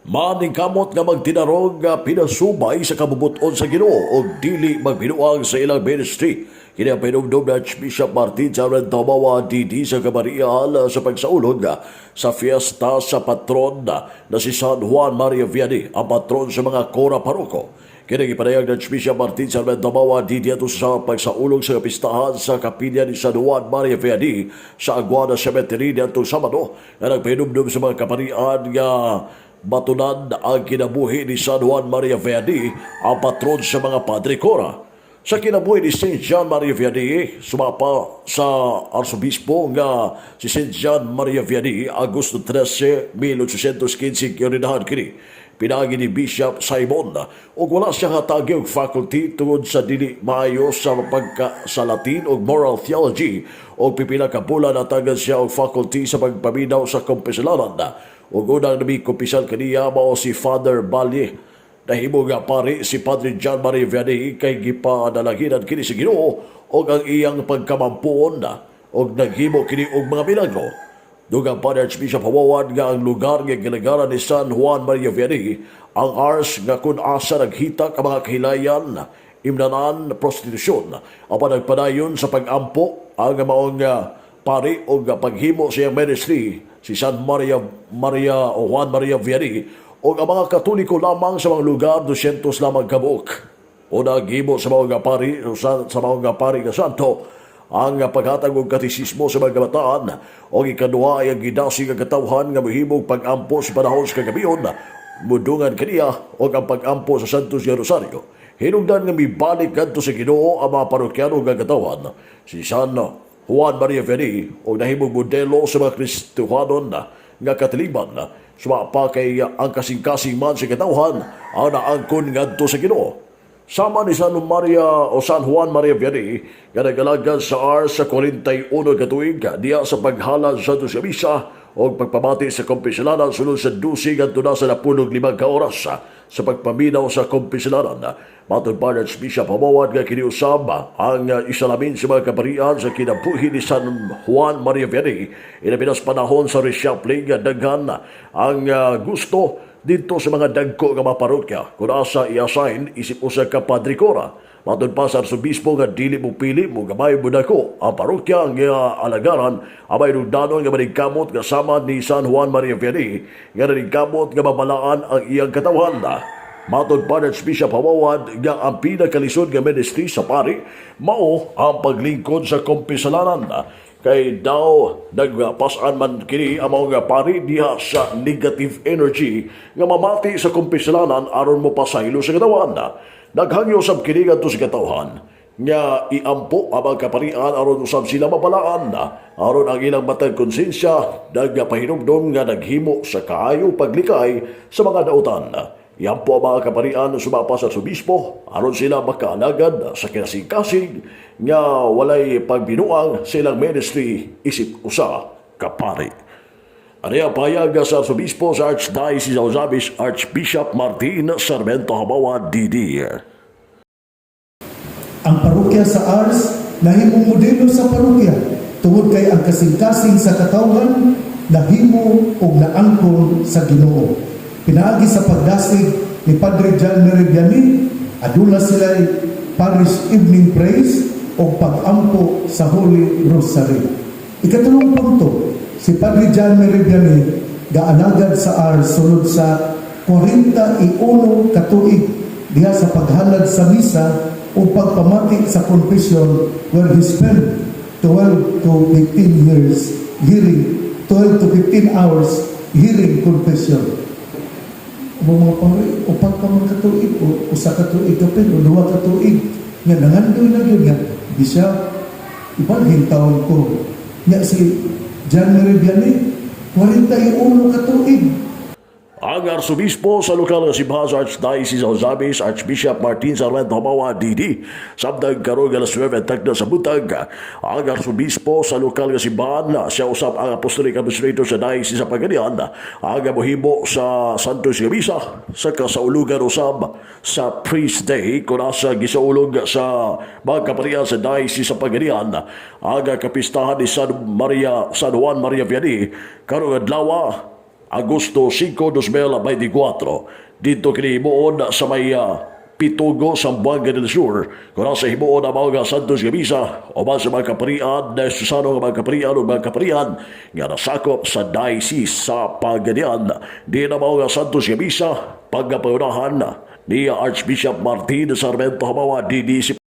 Maningkamot nga magtinarong nga pinasubay sa kabubuton sa Ginoo og dili magbinuang sa ilang ministry. Kini ang pahinumdom ni Archbishop Martin Sarmiento Hamawa DD sa Kamarian sa pagsaulog sa fiesta sa patron na si San Juan Maria Vianney, ang patron sa mga Kora Paroko. Kini gipadayag ng Archbishop Martin Sarmiento Hamawa DD ato sa pagsaulog sa kapistahan sa kapilya ni San Juan Maria Vianney sa Aguada Cemetery niadtong Sabado, nga nagpahinumdom sa mga kaparian nga batunan ang kinabuhi ni San Juan Maria Vianney, ang patron sa mga Padre Kora. Sa kinabuhi ni St. John Maria Vianney, sumapa sa arsobispo nga si St. John Maria Vianney, Agosto 13, 1815 giordinahan kini pinaagi ni Bishop Simon, ug wala siya hatagi og faculty tungod sa dili maayo sa pagka sa Latin ug moral theology, ug pipila ka bulan natagan siya og faculty sa pagpaminaw sa kumpisalanan, ug unang namikumpisal kaniya mao si Father Balye. Nahimo nga pari si Padre John Maria Vianney kay gipadalaginan kini sa Ginoo og ang iyang pagkamampuon og naghimo kini og mga milagro. Dugang pa ni Archbishop Hamawan nga ang lugar nga gilagaran ni San Juan Maria Vianney, ang Ars, nga kung asa naghitak ang mga kahilayan, imnanan, prostitusyon, apan nagpadayon sa pag-ampo ang maong pari o paghimo sa iyang ministry si San Maria Maria o Juan Maria Vianney, o ang mga Katoliko lamang sa mga lugar 200 lamang kabuok. O naghimo sa mga pari o sa mga pari nga santo ang paghatag og katisismo sa mga kabataan, o ikaduha ay ang gidasig ang katawhan nga mohimong pag-ampo sa panahon sa kagabion mudungan kaniya o ang pag-ampo sa Santos Rosario. Hinungdan nga mibalik kadto sa Ginoo ang mga parokyano nga katawhan. Si San Juan Maria Vianney og nahimong modelo sa mga Kristohanon nga katiliban sumapa kay ang kasing-kasing man sa katawhan ang naangkon ngadto sa Ginoo. Sama ni San Maria o San Juan Maria Vianney nga nag-alagad sa Ars sa 41 ka tuig diya sa paghalad sa Santos Misa o pagpamati sa kumpisalanan sulod sa 12 ngadto na sa 15 ka oras sa pagpaminaw sa kumpisalanan. Matod pa ng Archbishop Hamawan nga kiniusab ang isalamin sa mga kaparian sa kinabuhi ni San Juan Maria Vianney ilabi na sa panahon sa reshuffling nga daghan ang gusto dito sa mga dagko nga mga parokya kung asa i-assign isip usa ka Padre Kora. Matod pa sa arsobispo nga dili mo pili mo gamay mo dako ang parokya nga alagaran, abay nugdanon nga manigkamot nga sama ni San Juan Maria Vianney nga nanigkamot nga mabalaan ang iyang katawhan. Matod pa ng Archbishop Hamawan nga ang pinakalisod nga ministry sa pari mao ang paglingkod sa kumpisalanan kay daw nagpasan man kini ang mga pari diha sa negative energy nga mamati sa kumpisalanan aron mo pasaylo sa katawan. Naghangyo sab kini ngadto sa katawhan nga iampo ang mga kaparian aron usab sila mabalaan, aron ang ilang matag konsensya nagpahinumdom nga naghimo sa kaayo paglikay sa mga dautan. Iampo ang mga kaparian sumapa sa arsobispo aron sila makaalagad sa kinasing-kasing nga walay pagbinuang sa ilang ministry isip usa ka pari. Ano ang payag sa arsobispo sa Archdiocese of Ozamiz, Archbishop Martin Sarmiento Hamawa DD? Ang parokya sa Ars nahimong modelo sa parokya tungod kay ang kasing-kasing sa katawhan nahimo og naangkon sa Ginoo. Pinaagi sa pagdasig ni Padre John Mary Vianney, aduna sila parish evening praise o pag-ampo sa Holy Rosary. Ikatulong punto, si Padre John Mary Vianney gaalagad sa Ars sulod sa 41 katuig diha sa paghalad sa misa o pagpamati sa confession, where he spent 12 to 15 years hearing, 12 to 15 hours hearing confession. Mo mga pari, upat pa man katuig, o usa ka tuig kapin, o duha ka tuig, nga nangandoy na gyud nga, Bishop, ibalhin taon ko. Nga si John Mary Vianney, 41 ka tuig. Ang arsobispo sa lokal nga simbahan sa Archdiocese of Ozamiz, Archbishop Martin Sarmiento Hamawa DD, samtang karon alas 9:30 sa buntag, ang arsobispo sa lokal nga simbahan, siya usab ang Apostolic Administrator sa Diocese sa Pagadian, ang mohimo sa Santos nga Misa sa kasaulugan usab sa Priest Day kung asa gisaulog sa mga kaparian sa Diocese sa Pagadian ang kapistahan ni San Maria San Juan Maria Vianney karong adlaw. Agosto 5, 2024. Didto kini himuon sa may Pitogo, Zamboanga del Sur. Kung sa himuon ang mga Santos nga Misa uban sa mga kaparian, Diocesano nga mga kaparian o mga kaparian nga nasakop sa Diocese sa Pagadian. Di na mga Santos nga Misa pagkapangunahan ni Archbishop Martin Sarmiento Hamawa DD.